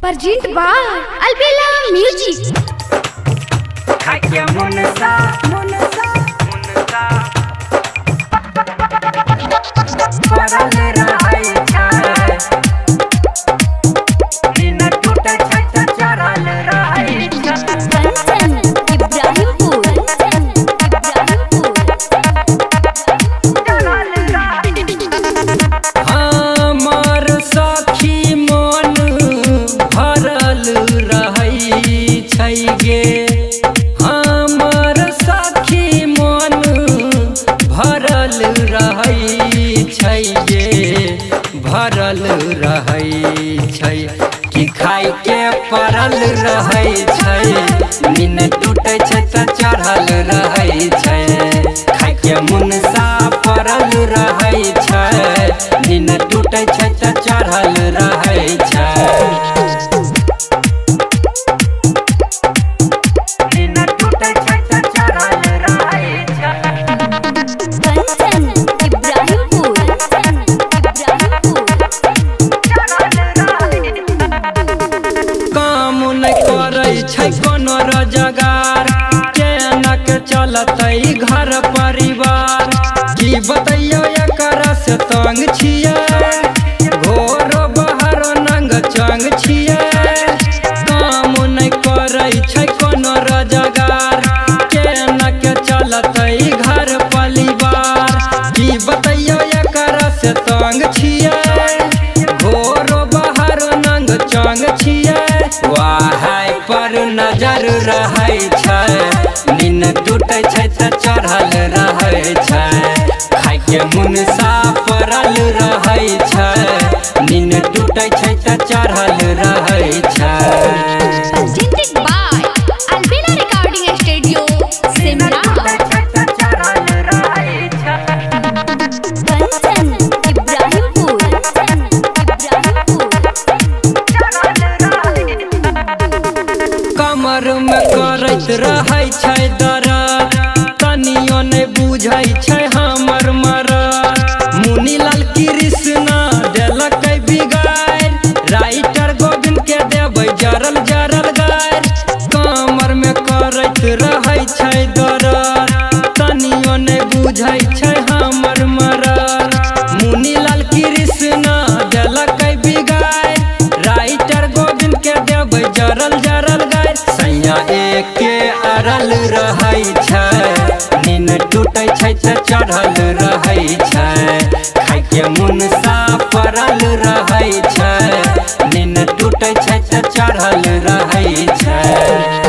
Present by Albela music. खाके मुनसा मुनसा मुनसा परल रहै छै, नीन टूटै छै त चढ़ल रहै छै। कंचन इब्राहिमपुर, हमर सखी मन भरल रहै छै गे, हमर सखी मन भरल रहै छै गे, भरल रहै छै कि खाइ के पड़ल रहै छै, नीन टूटै छै त चढ़ल रहै छै। खाइ के मुनसा पड़ल रहै छै, नीन टूटै छै त चढ़ल रहै छै। नीन टूटै छै त चढ़ल रहै छै। कंचन इब्राहिमपुर, काम नहि करै छै कोनो रोजगार, केना के चलतै घर परिवार। की बतैयो एकरा से तंग छियै, घोरो बाहरो नंग चंग छियै। काम नहि करै छै कोनो रोजगार, केना के चलतै घर परिवार। की बतैयो एकरा से तंग छियै, घोरो बाहरो नंग चंग छियै। वाह पर नजर रहै छै, नीन टूटै छै त चढ़ल रहै छै। खाइ के मुनसा पड़ल रहै छै, नीन टूटै छै त चढ़ल रहै छै। Presented by Albela recording studio Simra. Kanchan Ibrahimpur, कमर में करैत रहै छै दर्द, तनियो नहि बुझै छै हमर मरद। मुनीलाल कृष्णा देलकै बिगाड़ि, राइटर गोविंद के देबै जरल जरल गारि। कमर में करैत रहै छै दर्द, तनियो नहि बुझै छै हमर मरद। मुनीलाल कृष्णा देलकै बिगाड़ि, राइटर गोविंद के देबै जरल जरल गारि। सैया एके अरल रहै छै, नीन टूटै छै त चढ़ल रहै छै। खाइ के मुनसा पड़ल रहै छै, नीन टूटै छै त चढ़ल रहै छै।